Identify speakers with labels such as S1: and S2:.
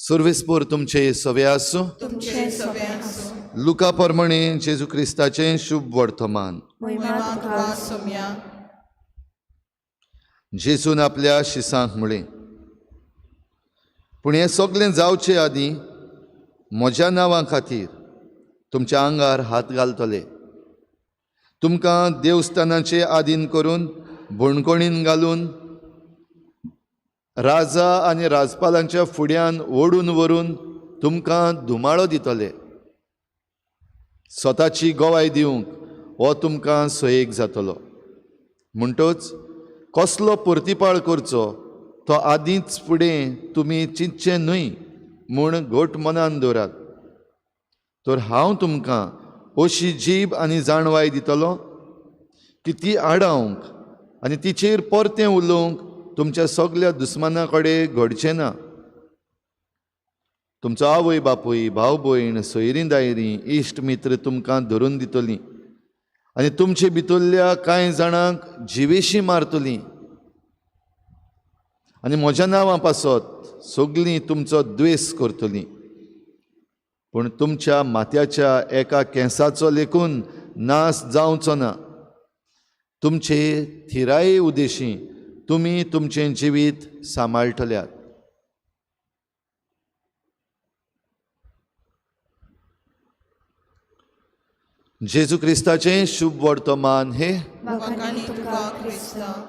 S1: सर्वेस्पोर तुमचे सवे आसूं.
S2: तुमचे सवे आसूं.
S1: लुका परमणे जेजू क्रिस्ताचें शुभ वर्तमान.
S2: महिमा तुका सोम्या.
S1: जेजून आपल्या शिसांक म्हळें, पूण हें सगळें जावचे आदीं म्हज्या नांवा खातीर तुमच्या आंगार हात घालतले, तुमकां देवस्थानाचे आदीन करून बणकोणीन घालून राजा आनी राजपालांच्या फुड्यान ओडून व्हरून तुमकां धुमाळो दितले. स्वताची गवाय दिवंक हो तुमकां सोयेक जातलो. म्हणटच कसलो परतिपाळ करचो तो आदींच फुडें तुमी चिंतचें न्हय म्हूण घट मनान दवरात. तर हांव तुमकां अशी जीब आनी जाणवाय दितलो की ती आडावंक आनी तिचेर परतें उलोवंक तुमच्या सगल्या दुस्माना कडेन घडचें ना. तुमचो आवय बापूय, भाव भयण, सोयरीं दायरीं, इश्ट मित्र तुमकां धरून दितलीं आनी तुमचे भितरल्या कांय जाणांक जिवेशीं मारतलीं आनी म्हज्या नांवा पासत सगलीं तुमचो द्वेस करतलीं. पूण तुमच्या माथ्याच्या एका केंसाचो लेखून नाश जावचो ना. तुमचे थिराये उदेशी तुमी तुमचें जिवीत सांबाळटल्यात. जेजू क्रिस्ताचें शुभ वर्तमान हें.
S2: वाखाणी तुका क्रिस्ता.